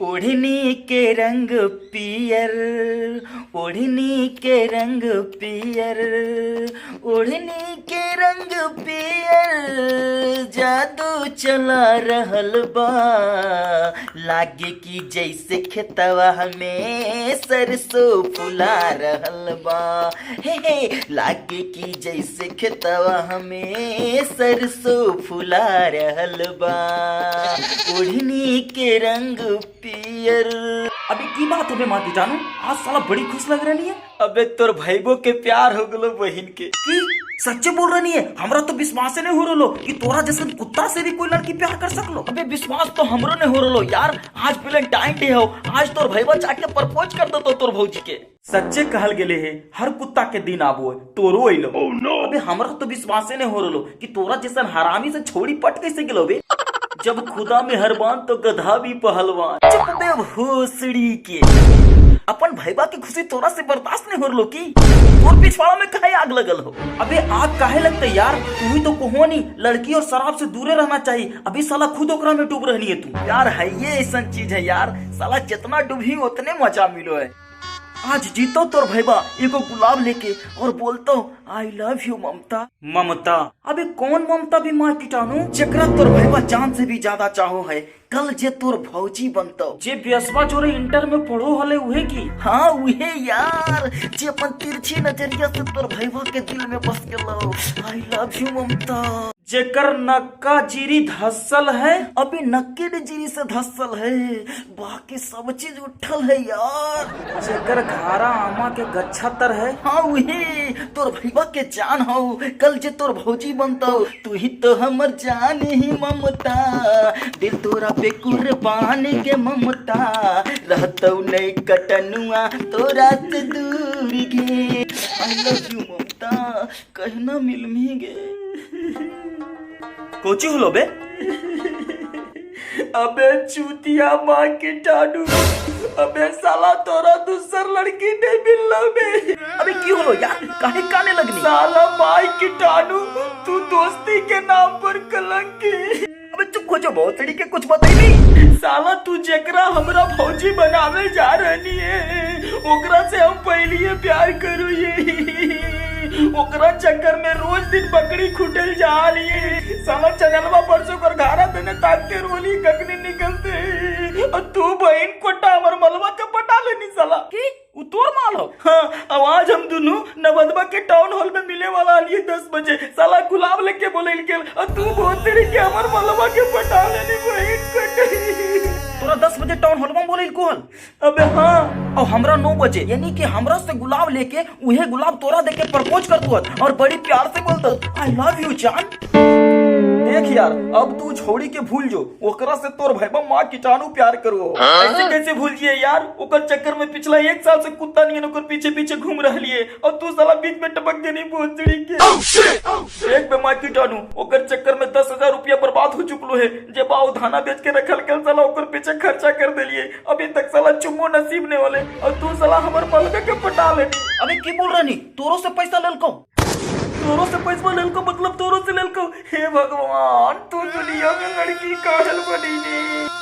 ओढ़नी के रंग पियर, ओढ़नी के रंग पियर, ओढ़नी के रंग पियर, जादू चला रहल बा। लागे कि जैसे खेतवा में सरसों फुला रहल बा। हे हे, लागे कि जैसे खेतवा में सरसों फुला रहल बा। ओढ़नी के रंग पियर। अबे की बात हो बे माँ जानू, आज साला बड़ी खुश लग रही है। अबे तोर भाईबो के प्यार हो गलो बहिन के। की सच्चे बोल रही है? हमरा तो विश्वास नहीं हो रहो कि तोरा जैसे कुत्ता से भी कोई लड़की प्यार कर सकलो। अबे विश्वास तो हमरो नहीं हो रहो यार। आज वैलेंटाइन डे हो, आज तोर भाईबा जाके प्रपोज कर दो तोर भौजी के। सच्चे कहल गेले है, हर कुत्ता के दिन आबो है, तोरो अइलो। oh, no. अबे हमरा तो विश्वास नहीं हो रहो कि तोरा जैसन हरामी से छोड़ी पट कैसे गेलो बे। जब खुदा में हरबान तो गधा भी पहलवान। चुप बे भोसड़ी के। अपन भाईबा की खुशी तोरा से बर्दाश्त नहीं हो रहो की तोर पिछवाड़ा में काहे आग लगल हो? अबे आग काहे लगते यार, तू ही तो कहो नहीं लड़की और शराब से दूरे रहना चाहिए। अभी साला खुद ओकरा में डूब रही है तू। यार है ये ऐसा चीज है यार, साला जितना डूबी उतने मजा मिलो है। आज जीतो तोर भाईबा एगो गुलाब लेके और बोलतो I love you Mamta. Mamta? अबे कौन ममता भी माँ कीटाणु? जेकरा तोर भाईबा जान से भी ज्यादा चाहो है, कल जे तोर भौजी बनतो। जे बेसवा जोरे इंटर में पढ़ो हले उहे की? हाँ उहे यार, जे अपन तिरछी नजरिया से तोर भाईबा के दिल में बस गेलो। I love you Mamta. जेकर नक्का जीरी धसल है। अबे नक्के ने जीरी से धसल है, बाकी सब चीज उठल है यार। जेकर घारा आमा के गच्छा तर है। हाँ उहे तोर भाईबा के जान हो, कल जे तोर भौजी बनतो। तू ही तो हमर जान ही ममता, दिल तोरा पे कुर्बान के ममता। रहतो नहीं कटनुआ तोरा से दूर गे। I love you ममता, कहना मिलमी गे। कोची होलो बे? अबे चूतिया माँ के टाडू, अबे साला तोरा दूसर लड़की नहीं मिललो बे। अबे की होलो यार, काहे काने लगनी? साला माँ के टाडू, तू दोस्ती के नाम पर कलंक। अबे चुप हो जाओ भोसड़ी के, कुछ बताई साला तू जेकरा हमरा भौजी बनावे जा रही है, ओकरा से हम पहले प्यार करू ये। ओकरा चक्कर में रोज दिन बकरी खुटल जा रही है। साला चनलवा परसों कर घारा देने ताकते रोली ककनी निकलते, और तू बहन कोटा हमर मलवा के पटा लेनी साला। की उ तोर माल हो? हाँ, अब आज हम दोनों नवदबा के टाउन हॉल में मिले वाला लिए 10 बजे। साला गुलाब लेके बोले के, और तू भोसड़ी के हमर मलवा के पटा लेनी बहन कोटा। तोरा 10 बजे टाउन हॉल में बोले कोहल? अबे हाँ, और हमरा 9 बजे, यानी कि हमरा से गुलाब लेके उहे गुलाब तोरा देके प्रपोज कर तू और बड़ी प्यार से बोलत I love you जान। देख यार, अब तू छोड़ी के भूल जो, ओकरा से तोर भाईबा माँ कीटाणु प्यार करो। ऐसे कैसे भूल जिए यार, ओकर चक्कर में पिछला 1 साल से कुत्ता नहीं ओकर पीछे पीछे घूम रही है, और तू साला बीच में टपक देनी भोसड़ी के। एक बे माँ कीटाणु, ओकर चक्कर में 10,000 रुपया बर्बाद हो चुकलो है। जे बाऊ धाना बेच के रखल के साला ओकर पीछे खर्चा कर देलिए, अभी तक साला चुम्बो नसीब नहीं होले, और तू साला हमर मलबे के पटा लेनी। अबे की बोल रही, तोरो से पैसा लेलको? तोरो से पैसा लेलको मतलब तोरो से लेलको। हे भगवान, तू दुनिया में लड़की काहल बनी।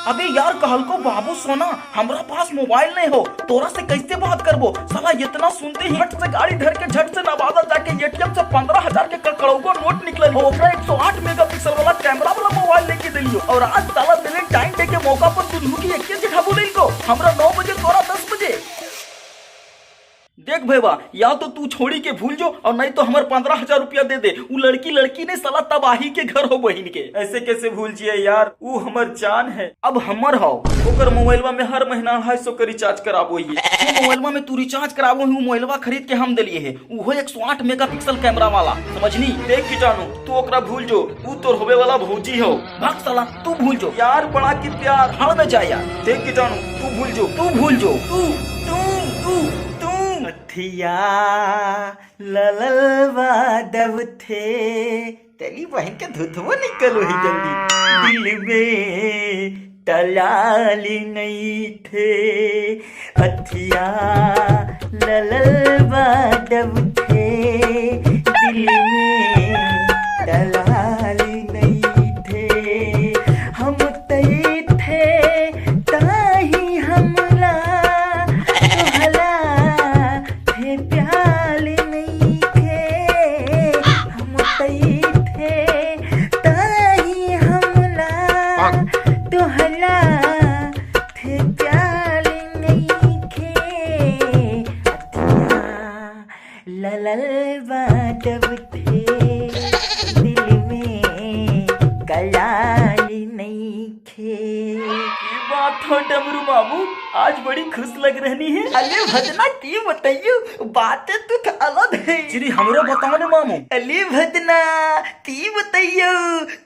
अबे यार कहलको बाबू सोना हमरा पास मोबाइल नहीं हो, तोरा से कैसे बात करबो? साला इतना सुनते ही झट से गाड़ी धर के झट से नवादा जाके एटीएम से 15,000 के कड़कड़ौको नोट निकलल हो। ओकरा 108 मेगापिक्सल वाला कैमरा वाला मोबाइल लेके दिलियो, और आज साला वैलेंटाइन डे के मौका पर दुनू की एक जगह बोलेलको। हमरा 9 बजे तोरा 10 बजे। देख भैया, या तो तू छोड़ी के भूल जो, और नहीं तो हमारे 15,000 रुपया दे दे। उ लड़की लड़की ने साला तबाही के घर हो बहिन के। ऐसे कैसे भूल जिए यार, उ हमर जान है। अब हमर हो, ओकर मोबाइलवा में हर महीना 250 के रिचार्ज कराबो ही। मोबाइलवा में तू रिचार्ज कराबो ही, मोबाइलवा खरीद के हम दिलिए है, उहो 108 मेगापिक्सल कैमरा वाला, समझनी? देख कीटाणु, तू ओकरा भूल जो, उ तोर होवे वाला भौजी हो। भाग साला, तू भूल जो यार, बड़ा की प्यार भाड़ में जाए यार। देख कीटाणु, तू भूल जो, तू भूल जो, तू तू तू तू अथिया ललवा दब थे तेरी बहन के धुधुआ निकल वही जल्दी। दिल में तलाली नहीं थे, अथिया ललवा दब थे, दिल में तलाली नहीं थे। हम तई थे ताही की बात हो डमरू मामू, आज बड़ी खुश लग रही है। अरे भदना की बताइयो, बातें तो अलग है। श्री हमरो बताओ ने मामू। अरे भदना ती बताइयो,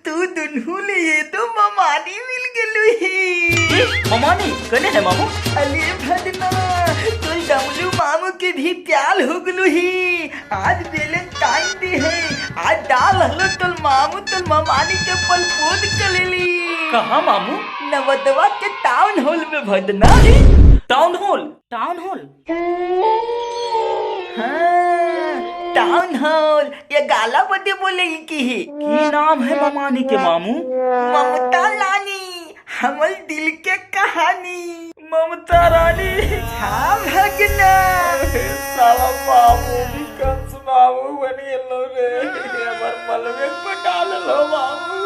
तू दुन्हू ले ये तो ममानी मिल गेलु ही। ममानी कने है मामू? अरे भदना तू डमरू मामू के भी प्याल हो गेलु ही। आज वेलेंटाइन डे है, आज डाल हलो तुल मामू तुल ममानी के पल पोद कलेली। कहाँ मामू? नवदवा के टाउन हॉल में भदना। Town hall? Town hall? हाँ, टाउन हॉल, ये गाला बदे बोले की ही। की नाम है ममानी के मामू? ममता रानी, हमल दिल के कहानी। ममता रानी। हाँ भगना। साला मामू भी कंस मामू बन गेलो रे, हमर मलबे पटा लेलो मामू।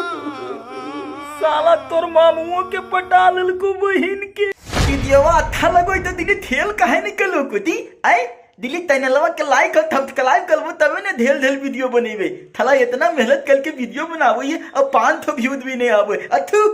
साला तोर मामुओ के पटा लेलको बहिन के। वीडियोवा अच्छा लगो तो दिली ठेल काहे निकलो कुती आय दिली चैनलवा के लाइक और सब्सक्राइब करबो तबे ने ढेल ढेल वीडियो बनेबे। थला इतना मेहनत करके वीडियो बनाबो ये अब 500 व्यूज भी नहीं आवे। अथु।